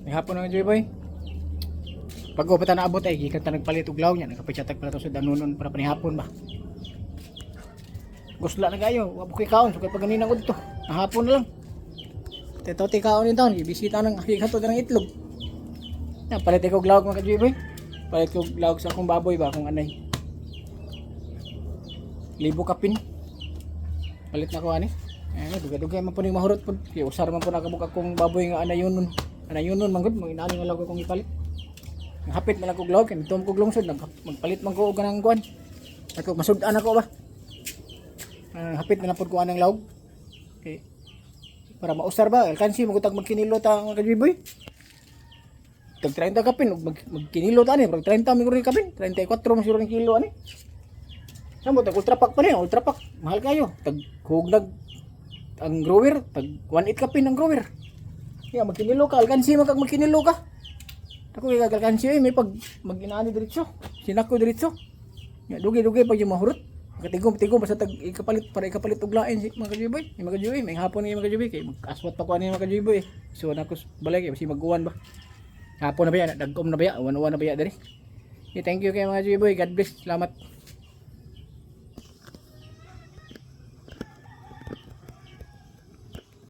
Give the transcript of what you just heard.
May hapon, mga Joy Boy. Pag pa ta naabot ay gikan ta nagpalit og law niya, nakapichatag pa to sa danunon para panihapon ba. Gusla na kayo, wa kay kaon, sukay pa ganina ko dito. Nahapon na lang. Teto ti kaon ni taon, gibisita nang akigato ng itlog. Na palit ko og lawag, mga ka-Joy Boy. Palit ko og lawag sa akong baboy ba, akong anay. Libo kapin. Palit na ko ani. Eh, dugay-dugay man po ning mahurot po. Kay usar man po nakabuk akong baboy nga anayunon. Anayunon man gud, mga inani nga lawag akong ipalit. Ang hapit man lang kog lawag, kay mitom kog lungsod, magpalit man ko og kanang kuan. Ako masud-an ako ba. Ah, hapit na lang pod ko anang lawag. Okay. Para mausar ba, alkansi magutag magkinilo ta, mga ka-Joy Boy. Tag 30 kapin ug magkinilo ta ani, murag 30 mi ni kapin, 34 man siguro ni kilo ani. Samo tag ultra pack pa ni, ultra pack mahal kayo. Tag hugnag ang grower, tag 18 kapin ang grower. Ya magkinilo ka, alkansi man kag magkinilo ka. Ako kay alkansi eh, may pag mag-inaani diretso. Sinako diretso. Ya dugay-dugay pag yung mahurot. Katigom-tigom basta tag ikapalit para ikapalit og lain si mga ka-Joy Boy. Yung mga ka-Joy Boy, may hapon ni mga ka-Joy Boy kay mag-aswat pa ko ani, mga ka-Joy Boy. So na ko balay kay basi mag-uwan ba. Hapon na ba yan? Dagkom na ba yan? Uwan-uwan na ba yan diri? Okay, thank you kay mga Joy Boy. God bless. Salamat.